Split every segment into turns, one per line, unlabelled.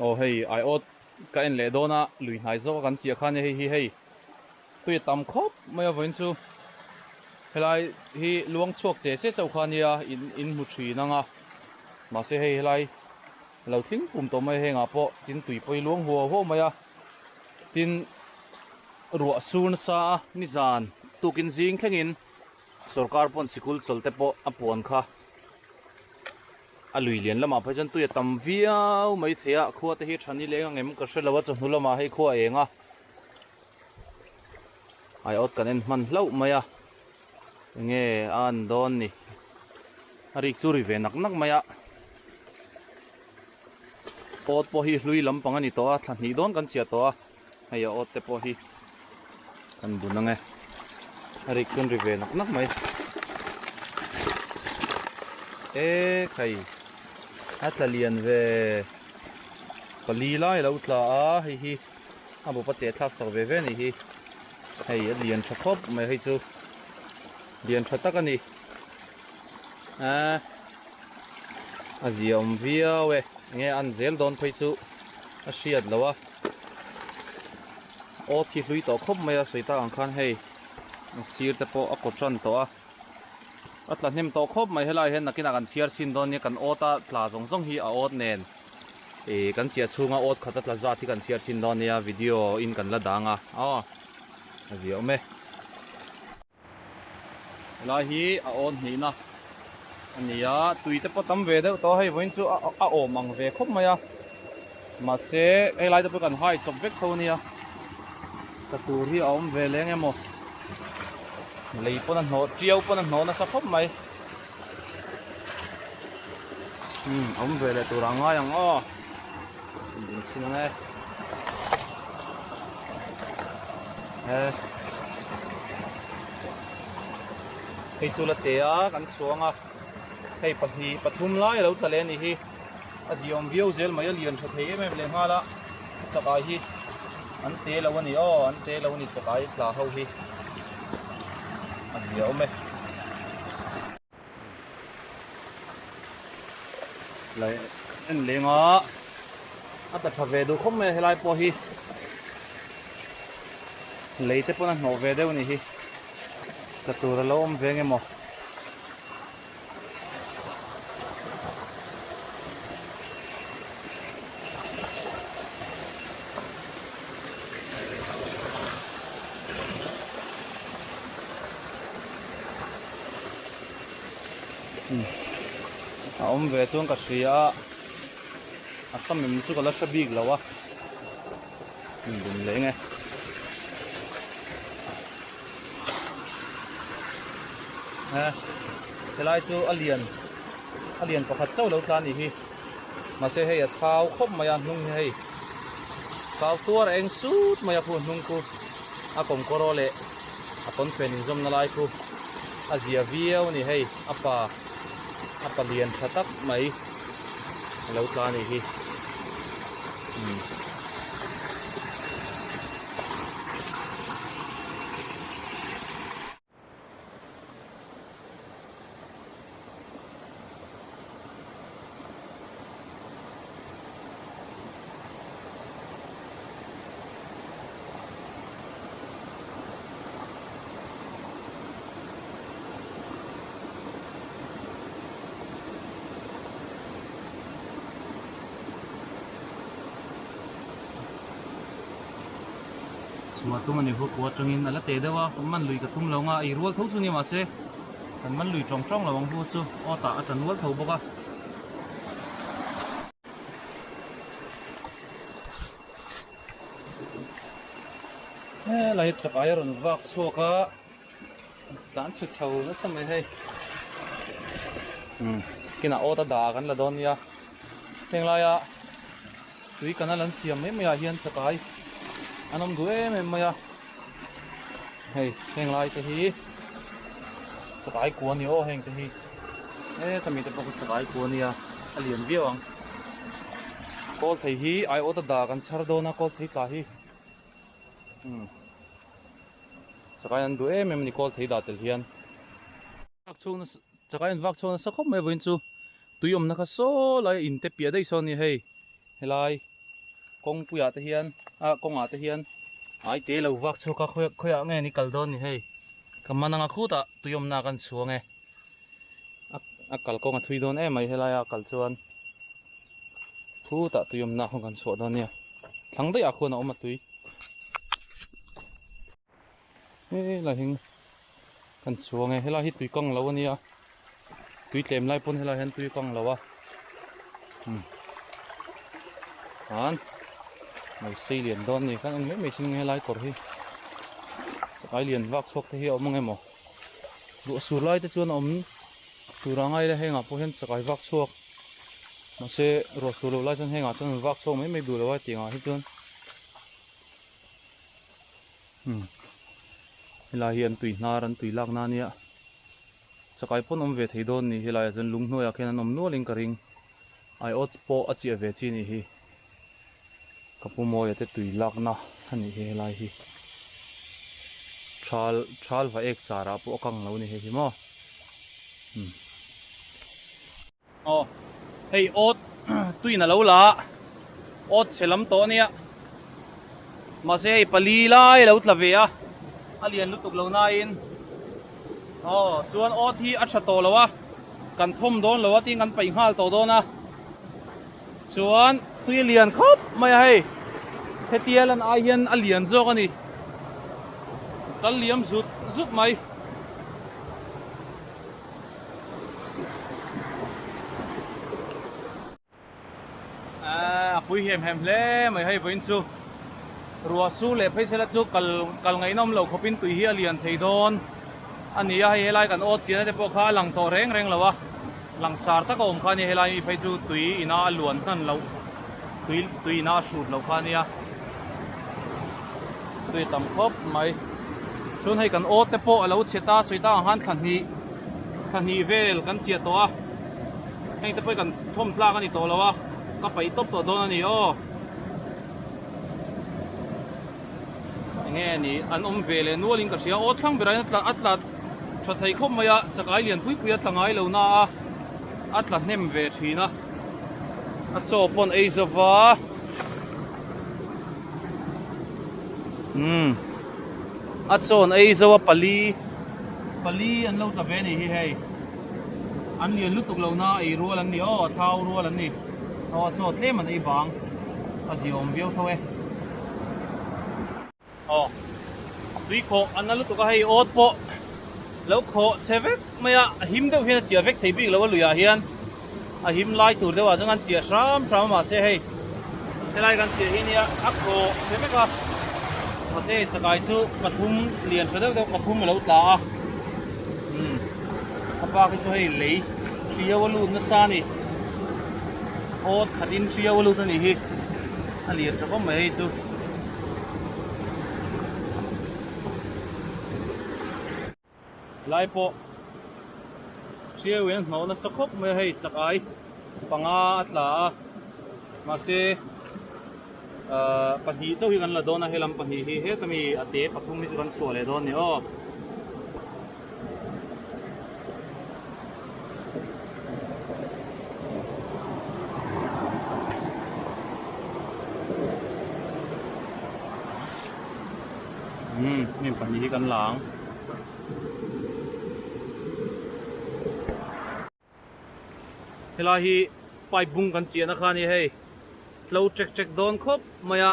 Aw hei aiawt ka en leh dawn a lui hnai zawk a kan chiah khan hei hi hei tui a tam khawp mai a vawiin chu helai hi luang chhuak che che chauh kha ania in in hmu thin ang a mahse hei helai lo tling pum tawh mai a hengah pawh tin tui pawh hi luang huau huau mai a tin ruah sur nasa a nizan tukin zing thlengin Sorkar pawn sikul chawl te pawh a puan kha a lui lian lamah phei chuan tui a tam viau mai thei a khua te hi tha ni leng ang em ka hre lo a chawhnu lamah hei khua a eng a aiawt kan en hman hlauh mai a enge a an dawn ni a rik chu ri ve nak nak mai a awt pawh hi hlui lampang a ni tawh a thla hnih dawn kan chhiah tawh a. Hei a awt te pawh hi kan bun ang e a rik chuan ri ve nak nak mai e khai a tla lian ve pali lai a lo tla a hei hi a bawp a che thlak sak ve ve a nih hi hei a lian tha khawp mai hei chu lian tha tak a ni a a zia awm viau e enge an zel dawn phei chu a hriat loh a. Aw thi hlui tawh khawp mai a sawi tak ang khan hei sir te pawh a kaw tan tawh a a tla hnem tawh khawp mai helai hian nakinah kan chhiar chhin dawn nia kan awt a tla zawng zawng hi a awt nen ih kan chiah chhunga awt khat a tla zat hi kan chhiar chhin dawn nia video in kan la dang a aw a zia awm e. Helai hi a awn hnihna a ni a, tui te pawh tam ve deuh tawh a, hei vawiin chu a awm ang ve khawp mai a, mahse helai te pawh kan hai chawp vek tho a nia, tla tur hi a awm ve leng emaw lei pawn a hnawh tiau pawn a hnawh nasa khawp mai umm a awm ve leh tur ah ngai ang aw in chhin ang e e hei chu la te a kan chhuang a hei pahnih pathum lai a lo tla leh a nih hi a ziawm viau zel mai a lian tha thei em em leh nghal a chakai hi an te lo a ni aw an te lo a ni chakai tla ho hi a ziawm e. Lai en leng a a ta tha ve duh khawp mai a helai pawh hi lei te pawn a hnawh ve deuh a nih hi tla tur a lo awm ve nge maw. A awm ve chuan ka hria a a tam em chu ka la hre bik lo a dun leh nge e helai chu a lian a lian pakhat chauh lo tla a nih hi mahse hei a chau khawp mai a hnung hi hei chau tuar a eng sut mai a khu hnung khu a kawmkawr aw leh a pawnfen inzawmna lai khu a zia viau a ni hei a pa a pa lian tha tak mai a lo tla a nih hi umm. Chhuah tum a ni bawk aw atangin a la teh deuh a kan man lui ka tum lo nga ei rual tho chu ni mahse kan man lui tawng tawng lo ang hu chu aw tah a tan rual tho bawk a. Helai chakai a rawn vak chhuak a tlan chhe chho nasa mai hei umm kinah awt a dah kan la dawn nia heng laia tui canal an siam mai mai ah hian chakai an awm duh em em mai a hei heng lai te hi chakai kua a ni aw heng te hi heta mi te pawh khi chakai kua a nia a lian viau ang kawl thei hi aiawt a dah kan chhar dawn a kawl thei tla hi umm chakai an duh em em a ni kawl thei dah tel hian. Chakai an vak chhuak nasa khawp mai vawiin chu tui awmna kha saw lai a in te piah daih sawn a ni hei helai. Kawngpuiah te hian ah kawngah te hian ai te lo vak chhuak a khawi khawiah nge ni kal dawn ni hei ka man anga khutah tui awmna kan chhuang e a a kalkawng a thui dawn em mai helaia a kal chuan khutah tui awmna khaw kan chhuah dawn nia thlang daih ah khuan a awm a tui helai hi kan chuang e helai hi tui kang lo ania tui tlem lai pawn helai hian tui kang lo a umm khan lo sei lian dawn a ni khan en mai mai sin helai kawr hi chakai lian vak chhuak te hi a awm ang emaw ruah sur lai te chuan a awm tur a ngai la hengah pawh hian chakai vak chhuak mahse ruah sur loh lai chuan hengah chuan an vak chhuak mai mai duh lo a tiangah hi chuan. Umm helai hi an tui hnar an tui lak na ania chakai pawn awm ve thei dawn ni helai ah chuan lung hnuai ah khian an awm nual in ka ring aiawt pawh a chiah ve chi anih hi ka pu mawia te tui lak na anih hi helai hi thal thal va ek char ah pawh a kang lo ani hei hi maw umm. Aw hei awt tuin a lo la a awt chhe lam tawh ania mahse hei pali lai a lo tla ve a a lian lutuk lo nain aw chuan awt hi a tha tawh lo a kan thawm dawn lo a tin kan paih nghal tawh dawn a chuan tui a lian khawp mai a hei hetia lan ai hian a lian zawk a ni kal liam zut zut mai. A pui hem hem hle mai hei vawiin chu ruah sur leh phei sela chu kal kal ngaihnawm loh khawpin tui hi a lian thei dawn a ni a, hei helai kan aw chian te pawh kha a lang tawh reng reng lo a, langsar tak a awm kha a nia helai mi phei chu tui ina a luan hnan loh tui tui ina a hrut loh kha a nia tui tam khawp mai chuan hei kan aw te pawh a lo chhe ta sawi ta ang khan thla hnih thla hnih vel kan chiah tawh a heng te pawh hi kan thawm tlak a ni tawh lo a ka paih tawp tawh dawn a ni aw enge ni an awm ve leh nual in ka hria aw thlang berah hian a tla a tla tha thei khawp mai a chakai lian pui pui a tla ngai lo na a a tla hnem ve thin a a chaw pawn ei zova umm a chaw an ei zo a pali pali an lo tla ve a nih hi hei an lian lutuk lo na ei rual an ni aw a thau rual an ni aw a chaw tlem an ei bang a ziawm viau tho e aw tui khawh a na lutuk a hei awt pawh lo khawh chhe vek mai a a him deuh hian a chiah vek thei bik lo a luiah hian a him lai tur deuh ah chuan an chiah hram hram a mahse hei helai kan chiah hi nia a khawh chhe vek a mahse chakai chu pathum lian tha deuh deuh pathum a lo tla a umm a bak hi chu hei lei hriau a lut nasa a ni awt khatin hriau a lut a nih hi a lian tha khawp mai hei chu. Lai pawh hriau in a hnawh nasa khawp mai a hei chak ai panga a tla a mahse ahh pahnih chauh hi kan la dawn a helam pahnih hi heta mi a te pathum hi chu kan chhuah leh dawn a ni aw. Umm hnim pahnih hi kan la ang. Helai hi pipe bung kan chiahna kha a ni hei tlo ṭek ṭek dawn khawp mai a.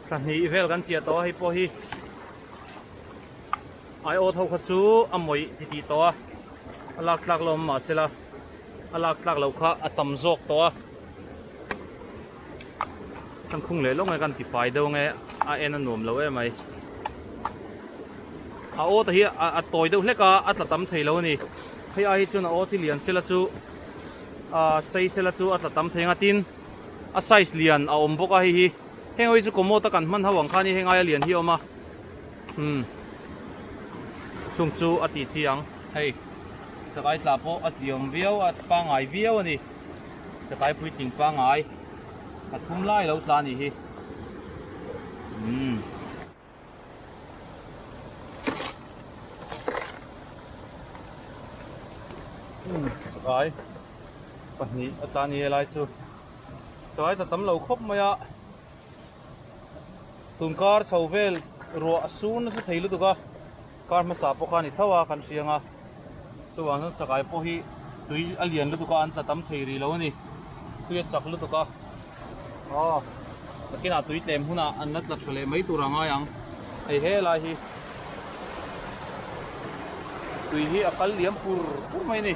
Thla hnih vel kan chiah tawh a hei pawh hi aiawt ho kha chu a mawih ti tih tawh a a lak tlak lo awm mahsela a lak tlak loh kha a tam zawk tawh a kan khung leh lawk nge kan ti fai deuh nge a en a nuam lo em mai a aw te hi a tawi deuh hlek a a tla tam thei lo a ni hei ai hi chuan a aw hi lian sela chu ah sei sela chu a tla tam thei ang a tin a size lian a awm bawk a hei hi heng ho hi chu commode a kan hman ho ang khan heng aia lian hi a awm a umm chung chu a tih chi ang hei chakai tla pawh a ziawm viau a pangngai viau a ni chakai puitling pangngai pathum lai lo tla a nih hi umm. Chakai. Pahnih a tla a ni helai chu tlai tla tam lo khawp mai a tun kar chho vel ruah a sur nasa thei lutuk a kar hmasa pawh kha a ni tho a kan hria ang a chuvang chuan chakai pawh hi tui a lian lutuk a an tla tam thei rih lo a ni tui a chak lutuk a aw nakinah tui tlem hunah an la tla tha leh mai tur a ngai ang hei helai hi tui hi a kal liam pur pur mai a ni.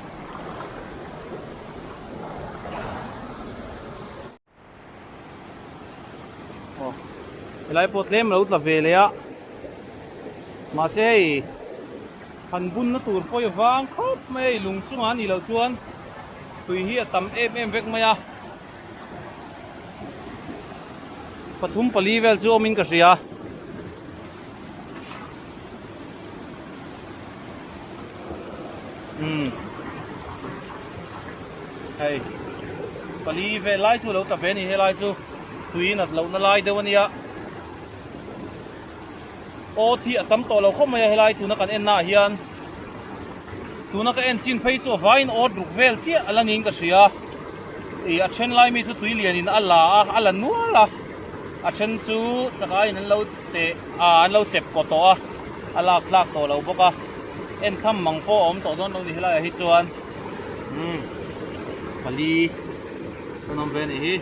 Aw helai pawh tlem lo tla ve leh a mahse hei han bunna tur pawh hi a vang khawp mai a hei lung chungah a nih loh chuan tui hi a tam em em vek mai a pathum pali vel chu awmin ka hria. Umm hei pali vel lai chu lo ta ve a ni helai chu tui nat lohna lai deuh a nia aw thi a tam tawh lo khawp mai a helai tuna kan en naah hian tuna ka en chin phei chu a vaiin awt ruk vel chiah a la niin ka hria ih a then lai mi chu tui lianin a la a a la nual a a then chu chakaiin an lo seh ah an lo chep kaw tawh a a lak tlak tawh lo bawk a en tham mang pawh a awm tawh dawn lo ni helaiah hi chuan umm pali an awm ve a nih hi.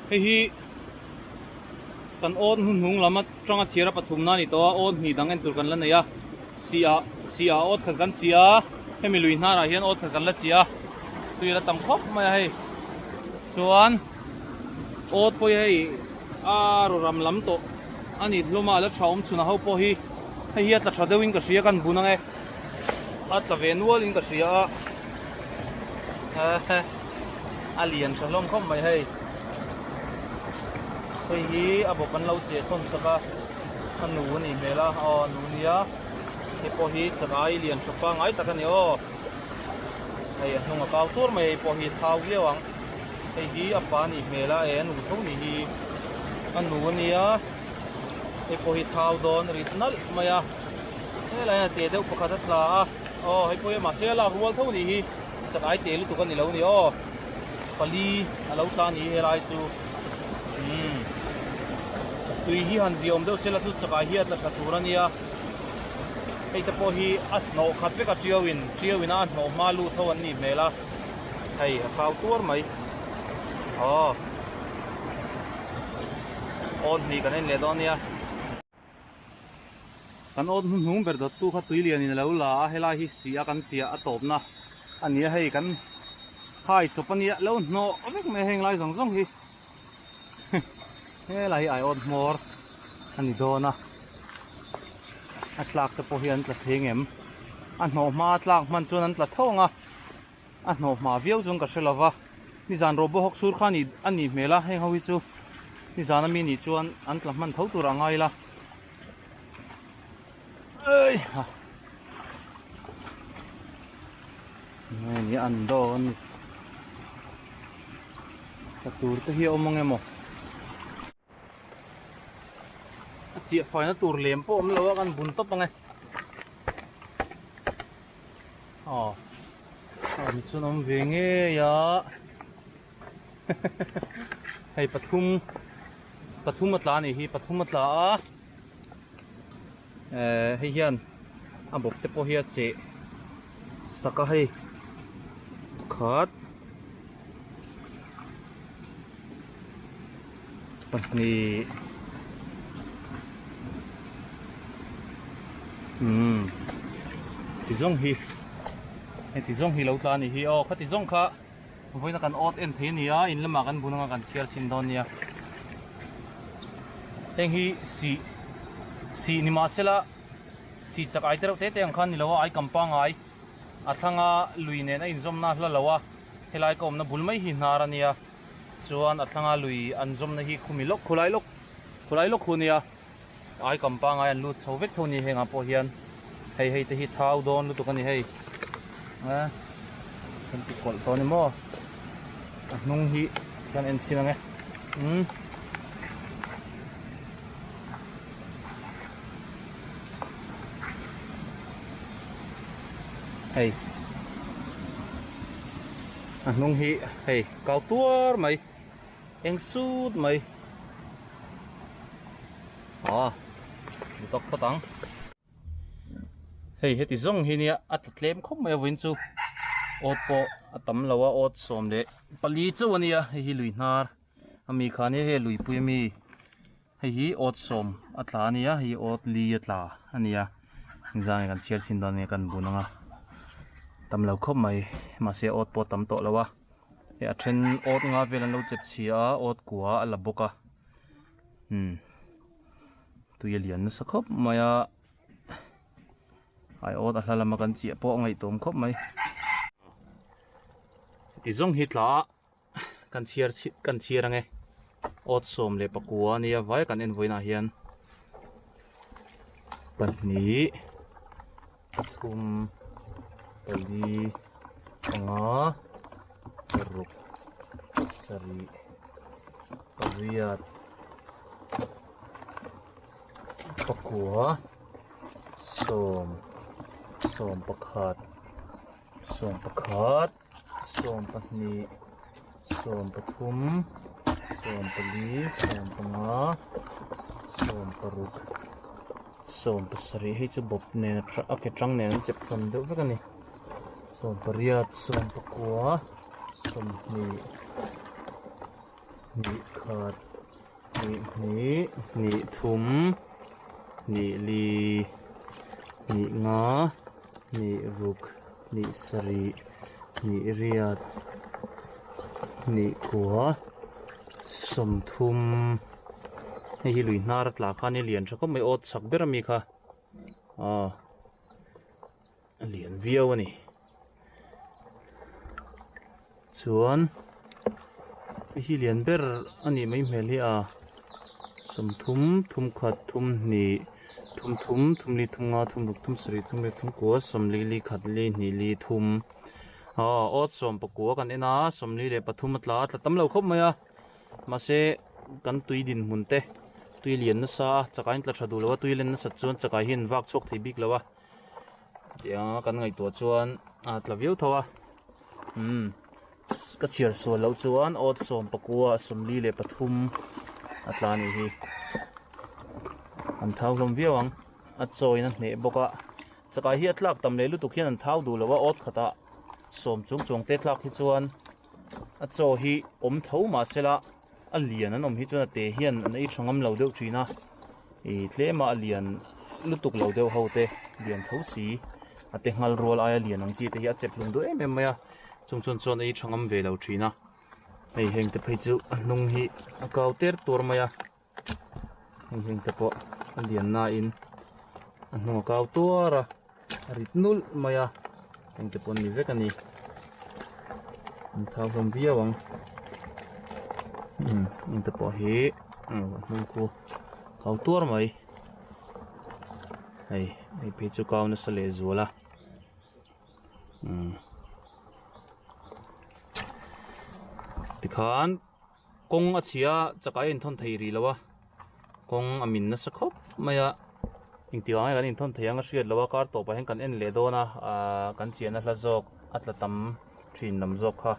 Hei hi kan awn hnuhnung lam atanga chhiar a pathumna a ni tawh a awn hnih dang en tur kan la nei a si ah si ah awt khat kan chi a hemi lui hnarah hian awt khat kan la chi a tui a la tam khawp mai a hei chuan awt pawh hi hei a rawram lam tawh a ni hlawm a a la tha awm chhun a ho pawh hi hei hi a tla tha deuhin ka hria kan bun ang e a tla ve nualin ka hria a a lian tha hlawm khawp mai hei hei hi a bawp an lo cheh thawn sak a a nu a nih hmel a aw a nu nia hei pawh hi chakai lian tha pangngai tak a ni aw hei a hnung a kau tur mai hei pawh hi thau viau ang hei hi a pa a nih hmel a e a nu tho nih hi a nu a nia hei pawh hi thau dawn rit nalh mai a helai hian te deuh pakhat a tla a aw hei pawh hi mahse a lak rual tho nih hi chakai te lutuk a ni lo a ni aw pali a lo tla a ni helai chu umm tui hi han ziah awm deuh se la chu chakai hi a tla tha tur a nia hei te pawh hi a hnawh khat vek a tiau in tiau in a hnawh hma lut ho an nih hmel a hei a thau tuar mai aw awn hnih kan en leh dawn nia. Kan awt hnuhnung ber dawttu kha tui lianin a lo la a, helai hi si a kan chiah a tawpna a ni a, hei kan hai chawp a nia lo hnawh vek mai a heng lai zawng zawng hi helai hi aiawt hmawr a ni dawn a, a tlak te pawh hi an tla thei ngem a hnawh hma tlak hman chuan an tla tho ang a. A hnawh hma viau chuan ka hre lo va, nizan rawh bawhawk sur kha a nih hmel a, heng ho hi chu nizan ami nih chuan an tla hman tho tur a ngai la. Ei ha. Nge ni an dawn ni. Tla tur te hi a awm ang emaw. A chiah faina tur lem pawh awm lo a kan bun tawp ang e. Aw awm chuan awm ve ngei a hei pathum pathum a tla a nih hi pathum a tla a ehh hei hian a bawp te pawh hi a cheh sak a hei pakhat pahnih umm ti zawng hi heti zawng hi lo tla a nih hi aw khati zawng kha vawiina kan awt en thei a ni a in lamah kan bun anga kan chhiar chhin dawn nia heng hi sih sih ni mahsela sih chak ai te reuh te te ang khan ni lo a ai kam pangai a thlanga lui nen a inzawmna hla lo a helai ka awmna bul mai hi hnar a nia. Chuan a thlanga lui an zawmna hi khumi lawk khulai lawk khulai lawk hu nia. Aikam pangai an lut chho vek tho a ni hengah pawh hian hei hei te hi thau dawn lutuk a ni hei a kan ti kawlh tawh a ni maw a hnung hi kan en chhin ang e umm. Hei a hnung hi hei kau tuar mai eng sut mai aw ni tawk phawt ang hei heti zawng hi nia a tla tlem khawp mai a vawiin chu awt pawh a tam lo a awt 14 chauh a nia hei hi lui hnar ami kha nia hei luipui ami. Hei hi awt sawm a tla a nia hei hi awt li a tla a nia engzah nge kan chhiar chhin dawn nge kan bun ang a tam lo khawp mai mahse awt pawh a tam tawh lo a hei a then awt nga vel an lo chep chhia a awt kua a la bawk a umm tui a lian nasa khawp mai a ai awt a hla lama kan chiah pawh a ngaih tawm khawp mai heti zawng hi tla a. Kan chhiar kan chhiar ange awt 19 a nia vai kan en vawiinah hian pahnih pathum pali panga paruk sarih pariat pakua sawm sawm pakhat sawm pakhat. 12 13 14 15 16 hei chu bawp nen a ke tang nen an chep hlawm deuh vek a ni 18 19 20 hnih khat hnih hnih hnih thum hnih li hnih nga hnih ruk hnih sarih hnih riat hnih kua 30 hei hi lui hnar a tla kha a ni lian tha khawp mai awt chak ber ami kha aw a lian viau a ni chuan hei hi lian ber a nih mai hmel hi a 30 thum khat thum hnih thum thum thum li thum nga thum ruk thum sarih thum riat thum kua 40 li khat li hnih li thum aw awt 19 kan en a 43 a tla a tla tam lo khawp mai a mahse kan tui dinhmun te tui lian nasa a chakai an tla tha duh lo a tui len nasat chuan chakai hi an vak chhuak thei bik lo a. Tiang kan ngaihtuah chuan a tla viau tho a umm ka chhiar sual loh chuan awt 19 43 a tla anih hi an thau hlawm viau ang a chawiin a hneh bawk a chakai hi a tlak tam leh lutuk hian an thau duh lo a awt khatah sawm chung chuang te tlak hi chuan a chaw hi awm tho mahsela a lian an awm hi chuan a te hian an ei tha ngam lo deuh thin a ih tlem a a lian lutuk lo deuh ho te lian tho si a te nghal rual aia lian ang chi te hi a chep hlum duh em em mai a chung chuan chuan ei tha ngam ve lo thin a hei heng te phei chu a hnung hi a kau ter tur mai a heng heng te pawh a lian na in a hnung a kau tuar a a rit nulh mai a heng te pawh an ni vek a ni an thau hlawm viau ang umm heng te pawh hi a hnung khu kau tuar mai hei hei phei chu kau nasa leh zual a umm tikhan. Kawng a chhia chakai a inthawn thei rih lo a, kawng a min nasa khawp mai a, engti vang nge kan inthawn thei ang a hriat lo a, kar tawpah hian kan en leh dawn a, ahh kan chiahna hla zawk a tla tam thin lam zawk kha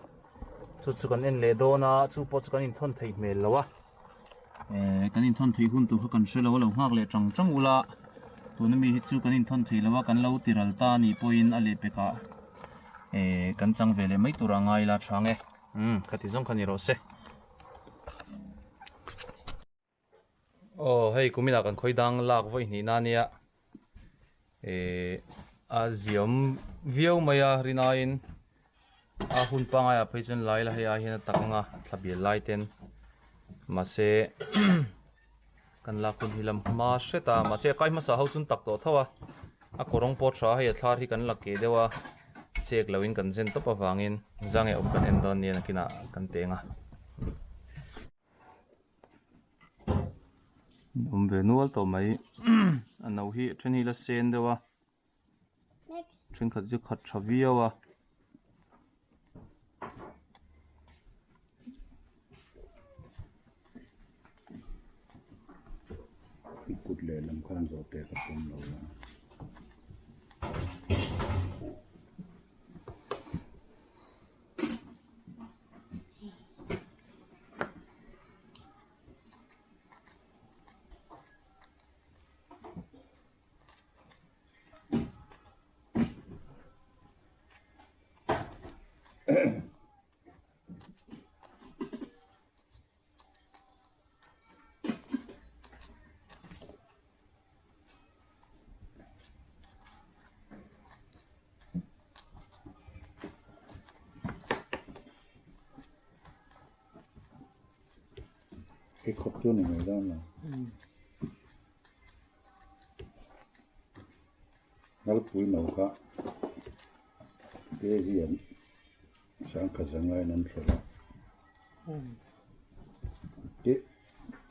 chu chu kan en leh dawn a, chu pawh chu kan inthawn thei hmel lo a, ehh kan inthawn theih hun tur kha kan hre lo a lo nghak leh tang tang ula, tuna mi hi chu kan inthawn thei lo a, kan lo ti ral ta a nih pawhin a lehpekah ehh kan chang ve leh mai tur a ngai la tha ang e. Umm khati zawng kha ni rawh se. Aw hei kuminah kan khawi dang lak vawi hnih na nia eh a ziam viau mai a rinaiin a hun pangai ah phei chuan lai la hei ai hian a tak anga thla bial lai ten mahse Kan lak hun hi lam hma hret a, mahse a kai hmasa ho chu an tak tawh tho a, a kawrawng pawh tha hei a thlar hi kan la keh deuh a, chek lo in kan zen tawp avangin zange awm kan en dawn nia nakinah kan teng a. Awm ve nual tawh mai a no hi then hi la sen deuh a thenkhat chu khat tha viau a.
Kut lehlam khan zawhte ka pawm lo a. Cái khóc chỗ này mày ra mà Ngalpui no kha te hi an sangkhat zangai in an hralh a te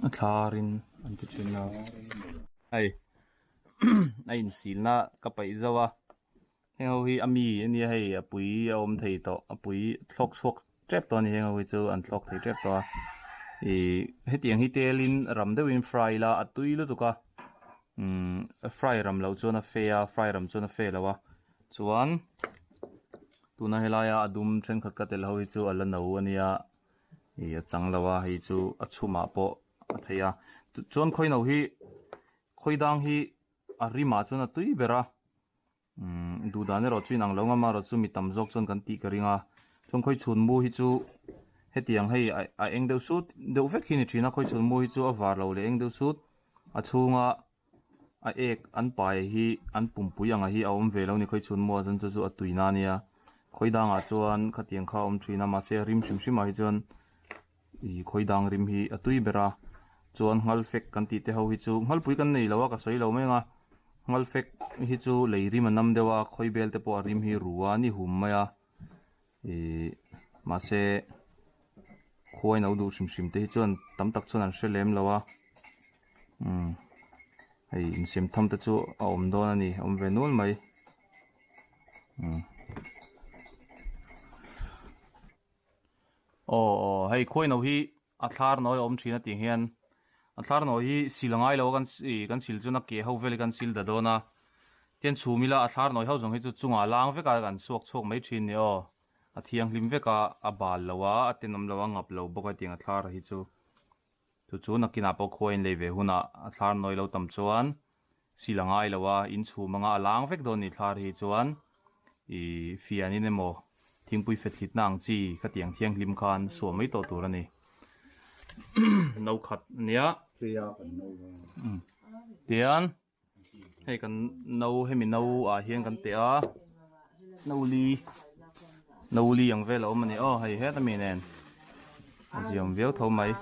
A thlarin an ti thin a hei a insilna ka paih zauh a heng ho hi a mi a nia hei a pui a awm thei tawh a pui thlawk chhuak tep tawh a ni heng ho hi chu an thlawk thei tep tawh a ih hetiang hi telin ram deuhin fry ila a tui lutuk a umm fry ram loh chuan a fe a fry ram chuan a fe lo a chuan tuna helaia a dum thenkhat ka tel ho hi chu a la no a nia ih a chang lo a hei chu a chhumah pawh a thei a chuan khawi no hi khawi dang hi a rimah chuan a tui ber a. Umm duh dan erawh chu inang lo ngam a erawh chu mi tam zawk chuan kan tih ka ring a chuan khawi chhun mu hi chu hetiang hei a eng deuh sut deuh vek hi a ni thin a khawi chhun mu hi chu a var lo leh eng deuh sut a chhunga a ek an pai hi an pumpui ang hi a awm ve lo a ni khawi chhun mu ah chuan chu chu a tui na a nia khawi dangah chuan khatiang kha a awm thin a mahse a rim hrim hrim ah hi chuan ih khawi dang rim hi a tui ber a chuan nghal fek kan tih te ho hi chu nghalpui kan nei lo a ka sawi lo mai ang a nghal fek hi chu lei rim a nam deuh a khawi bel te pawh a rim hi ru a ni hum mai a ih mahse khuai no duh hrim hrim te hi chuan tam tak chuan an hre lem lo a umm hei insem tham te chu a awm dawn a ni a awm ve nual mai umm. Aw aw hei khuai no hi a thlar nawi a awm thin a tih hian a thlar nawi hi sil a ngai lo a kan ih kan sil chuan a ke ho vel hi kan sil ta dawn a tian chhum ila a thlar nawi ho zawng hi chu chungah a lang vek a kan chhuak chhuak mai thin ni aw a thianghlim vek a a bal lo a a tenawm lo a ngap lo bawk a tiang a thlar hi chu. Chu chu nakinah pawh khua in lei ve hunah a thlar nawi lo tam chuan sil a ngai lo a, in chhum anga a lang vek dawn ni thlar hi chuan ih fianin emaw thingpui fethlitna ang chi khatiang thianghlim khan suah mai tawh tur a ni. No khat a nia. Tian hei kan no hemi no ah hian kan teh a no li no li ang vel a awm a ni aw hei heta mi nen a ziam viau tho mai.